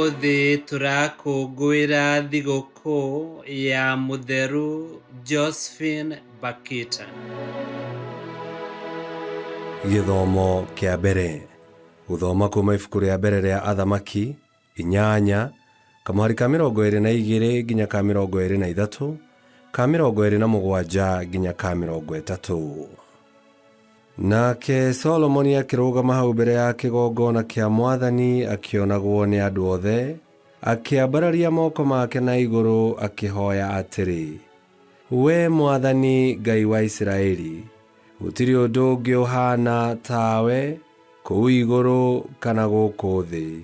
Ũmũthĩ tũrakũngũĩra thigũkũ ya Mũtheru Josephine Bakita. Gĩthomo kĩa mbere. Gũthoma kuuma ibuku rĩa mbere rĩa Athamaki, inyanya, kamũhari ka 22 nginya ka 23, ka 27 nginya ka 30. Nake Solomoni akĩrũgama hau mbere ya kĩgongona kĩa Mwathani akĩonagwo nĩ andũ othe, akĩambararia moko make na igũrũ akĩhoya atĩrĩ, Wee Mwathani Ngai wa Isiraeli, gũtirĩ ũndũ ũngĩ ũhaana tawe kũu igũrũ kana gũkũ thĩ.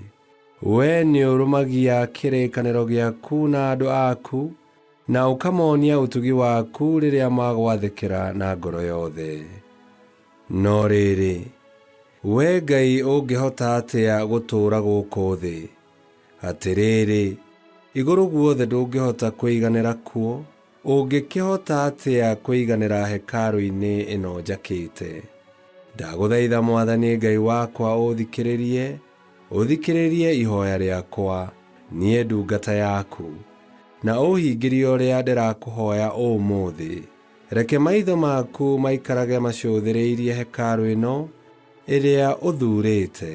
Wee nĩũrũmagia kĩrĩkanĩro gĩaku na andũ aku, na ũkamonia ũtugi waku rĩrĩa magwathĩkĩra na ngoro yothe. No rĩrĩ, Wee Ngai ũngĩhota atĩa gũtũũra gũkũ thĩ? Atĩrĩrĩ, igũrũ guothe ndũngĩhota kũiganĩra kuo, ũngĩkĩhota atĩa kũiganĩra hekarũ-inĩ ĩno njakĩte? Ndagũthaitha Mwathani Ngai wakwa ũũthikĩrĩrie, ũthikĩrĩrie ihoya rĩakwa, niĩ ndungata yaku, na ũhingĩrie ũrĩa ndĩrakũhoya ũmũthĩ. Reke maitho maku maikarage macũthĩrĩirie hekarũ ĩno ĩrĩa ũthuurĩte,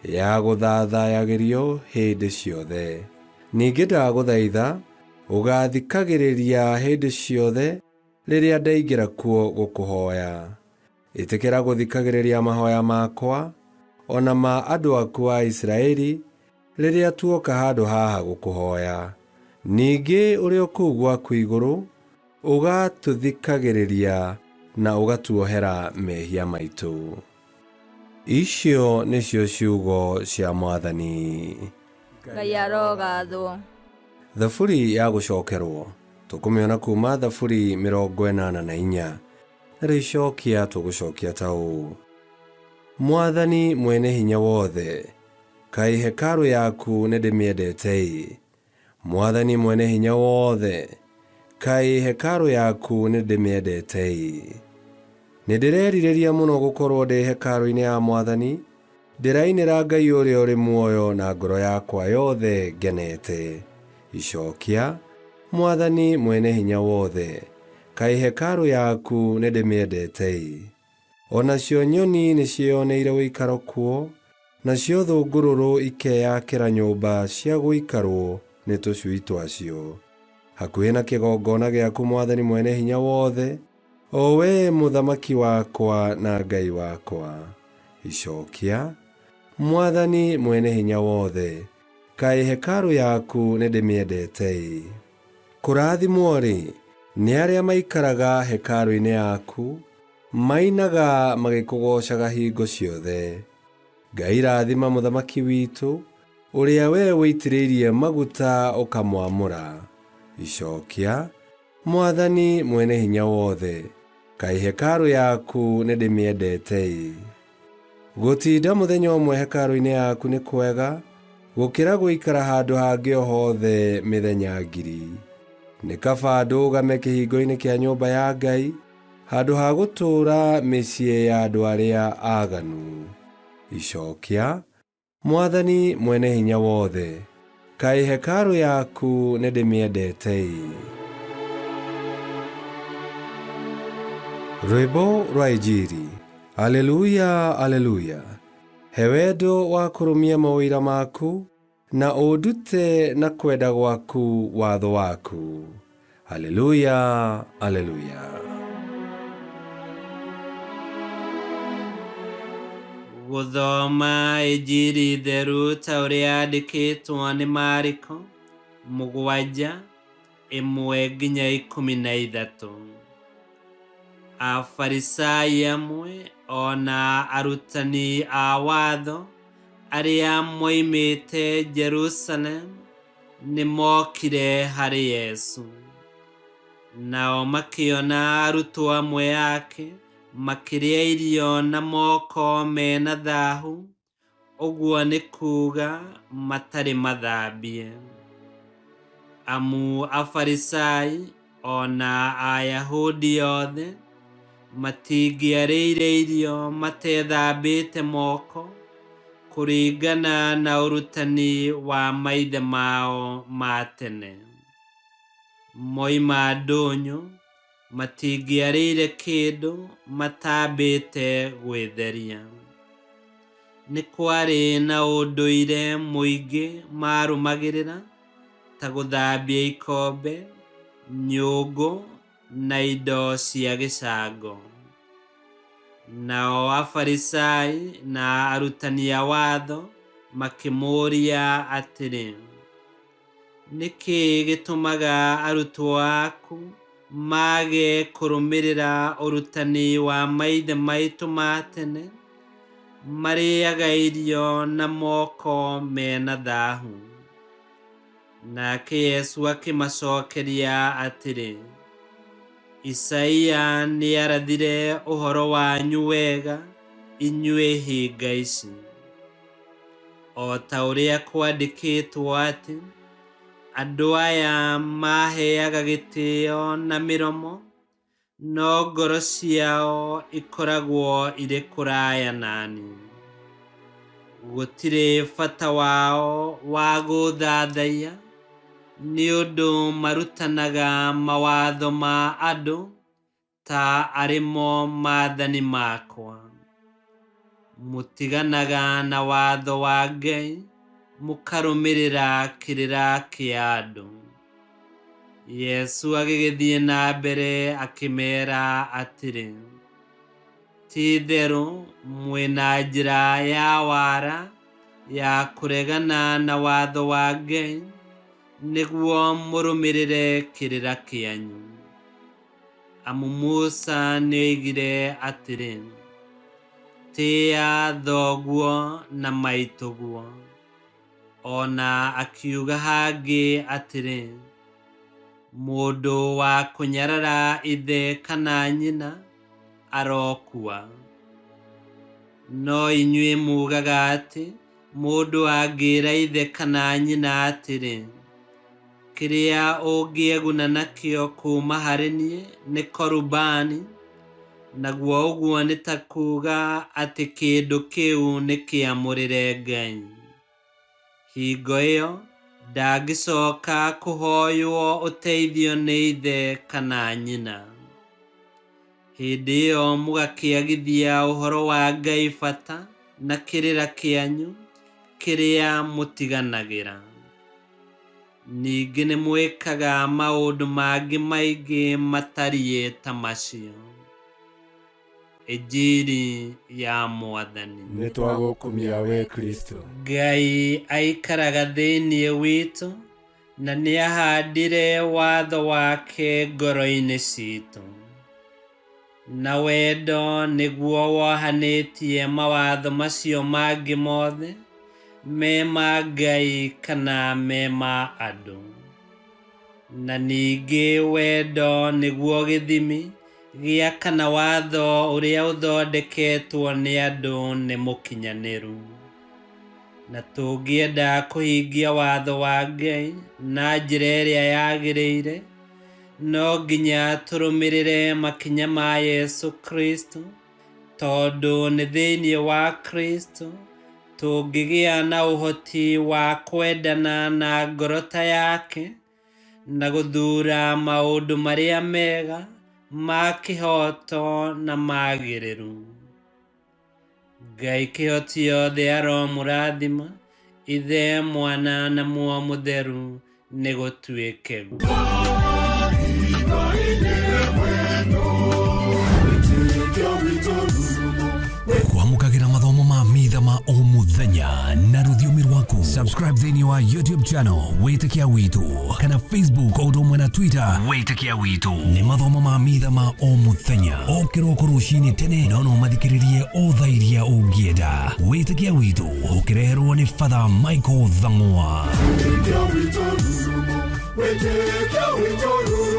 ya gũthathayagĩrio hĩndĩ ciothe. Ningĩ ndagũthaitha ũgaathikagĩrĩria hĩndĩ ciothe rĩrĩa ndaingĩra kuo gũkũhoya. Ĩtĩkĩra gũthikagĩrĩria mahoya makwa, o na ma andũ aku a Isiraeli, rĩrĩa tuoka handũ haha gũkũhoya. Ningĩ ũrĩ o kũu gwaku igũrũ, ũgatũthikagĩrĩria na ũgatuohera mehia maitũ. Icio nĩcio ciugo cia Mwathani. Ngai arogathwo. Thaburi ya gũcokerwo tũkũmĩona kuma Thaburi 84. Narĩo icokia tũgũcokia ta ũũ: Mwathani mwene hinya wothe, kaĩ hekarũ yaku nĩndĩmĩendete-ĩ! Mwathani mwene hinya wothe, kaĩ hekarũ yaku nĩndĩmĩendete-ĩ! Nĩndĩrerirĩria mũno gũkorwo ndĩ hekarũ-inĩ ya Mwathani, ndĩrainĩra Ngai ũrĩa ũrĩ muoyo na ngoro yakwa yothe ngenete. Icokia, Mwathani mwene hinya wothe, kaĩ hekarũ yaku nĩndĩmĩendete-ĩ! O nacio nyoni nĩciĩoneire ũikaro kuo, nacio thũngũrũrũ ikeyakĩra nyũmba cia gũikarwo nĩ tũcui twacio. Hakuhĩ na kĩgongona gĩaku Mwathani mwene hinya wothe, o wee Mũthamaki wakwa na Ngai wakwa. Icokia, Mwathani mwene hinya wothe, kaĩ hekarũ yaku nĩndĩmĩendete-ĩ! Kũrathimwo-rĩ, nĩ arĩa maikaraga hekarũ-inĩ yaku, mainaga magĩkũgoocaga hingo ciothe. Ngai rathima mũthamaki witũ, ũrĩa wee ũitĩrĩirie maguta ũkamwamũra. Icokia, Mwathani mwene hinya wothe, kaĩ hekarũ yaku nĩndĩmĩendete-ĩ! Gũtinda mũthenya ũmwe hekarũ-inĩ yaku nĩ kwega gũkĩra gũikara handũ hangĩ o hothe mĩthenya ngiri. Nĩ kaba ndũgame kĩhingo-inĩ kĩa nyũmba ya Ngai handũ ha gũtũũra mĩciĩ ya andũ arĩa aaganu. Icokia, Mwathani mwene hinya wothe, kaĩ hekarũ yaku nĩndĩmĩendete-ĩ! Rwĩmbo rwa Injiri. Aleluya, aleluya. He wendo wa kũrũmia maũira maku, na ũndute na kwenda gwaku watho waku. Aleluya, aleluya. Gũthoma Injiri theru ta ũrĩa yandĩkĩtwo nĩ Mariko 7 1-13. Afarisai amwe o na arutani a watho arĩa moimĩte Jerusalemu nĩmokire harĩ Yesu. Nao makĩona arutwo amwe ake makĩrĩa irio na moko me na thahu, ũguo nĩ kuuga matarĩ mathambie. Amu Afarisai o na Ayahudi othe matingĩarĩire irio matethambĩte moko, Kũringana na ũrutani wa maithe mao ma tene. Moima ndũnyũ, matingĩarĩire kĩndũ matambĩte gwĩtheria. Nĩ kwarĩ na ũndũire mũingĩ marũmagĩrĩra ta gũthambia ikombe, nyũngũ na indo cia gĩcango. Nao Afarisai na arutani a watho makĩmũũria atĩrĩ, nĩ kĩĩ gĩtũmaga arutwo aku mage kũrũmĩrĩra ũrutani wa maithe maitũ ma tene? Marĩaga irio na moko mena thahu. Nake Yesu akĩmacokeria atĩrĩ, Isaia nĩarathire ũhoro wanyu wega, inyuĩ hinga ici. O ta ũrĩa kwandĩkĩtwo atĩ, andũ aya maheaga gĩtĩo na mĩromo, no ngoro ciao ikoragwo irĩ kũraya nani. Gũtirĩ bata wao wa gũthathaiya, nĩ ũndũ marutanaga mawatho ma andũ ta arĩ mo maathani makwa. Mũtiganaga na watho wa Ngai, mũkarũmĩrĩra kĩrĩra kĩa andũ. Yesu agĩgĩthiĩ na mbere akĩmeera atĩrĩ, ti-itherũ mwĩna njĩra ya wara ya kũregana na watho wa Ngai nĩguo mũrũmĩrĩre kĩrĩra kĩanyu. Amu Musa nĩoigire atĩrĩ, tĩĩa thoguo na maitũguo. Ona akiuga hangĩ atĩrĩ, mũndũ wa kũnyarara ithe kana nyina arokua. No inyuĩ mugaga atĩ mũndũ angĩĩra ithe kana nyina atĩrĩ, kĩrĩa ũngĩeguna nakĩo kuuma harĩ niĩ nĩ korubani, naguo ũguo nĩ ta kuuga atĩ kĩndũ kĩu nĩ kĩamũrĩre Ngai. Hingo ĩyo ndangĩcoka kũhoywo ũteithio nĩ ithe kana nyina. Hĩndĩ ĩyo mũgakĩagithia ũhoro wa Ngai bata na kĩrĩra kĩanyu kĩrĩa mũtiganagĩra. Ningĩ nĩ mwĩkaga maũndũ mangĩ maingĩ matariĩ ta macio. Injiri ya Mwathani. Nĩ twagũkumia we Kristo. Ngai aikaraga thĩinĩ witũ na nĩahandire watho wake ngoro-inĩ citũ. Na wendo nĩguo wohanĩtie mawatho macio mangĩ mothe, me ma Ngai kana me ma andũ. Na ningĩ wendo nĩguo gĩthimi gĩa kana watho ũrĩa ũthondeketwo nĩ andũ nĩ mũkinyanĩru. Na tũngĩenda kũhingia watho wa Ngai na njĩra ĩrĩa yagĩrĩire, no nginya tũrũmĩrĩre makinya ma Yesu Kristo, tondũ nĩ thĩinĩ wa Kristo tũngĩgĩa na ũhoti wa kwendana na ngoro ta yake na gũthuura maũndũ marĩa mega, ma kĩhooto na magĩrĩru. Ngai kĩhoti yothe aromũrathima, Ithe, Mwana na Muoyo Mũtheru, nĩ gũtuĩke guo. Kwamũkagĩra mathomo ma mitha ma o mũthenya na rũthiomi rwaku. Subscribe thĩinĩ wa YouTube channel Wĩtĩkia Witũ kana Facebook o ũndũ ũmwe na Twitter Wĩtĩkia Witũ. Nĩ mathomo ma mitha ma o mũthenya o kĩroko rũcinĩ tene, no no mathikĩrĩrie o thaa iria ũngĩenda. Wĩtĩkia Witũ ũkĩreherwo nĩ Father Michael Thang'wa. Wĩtĩkia witũ rurumo, wĩtĩkia witũ rurumo.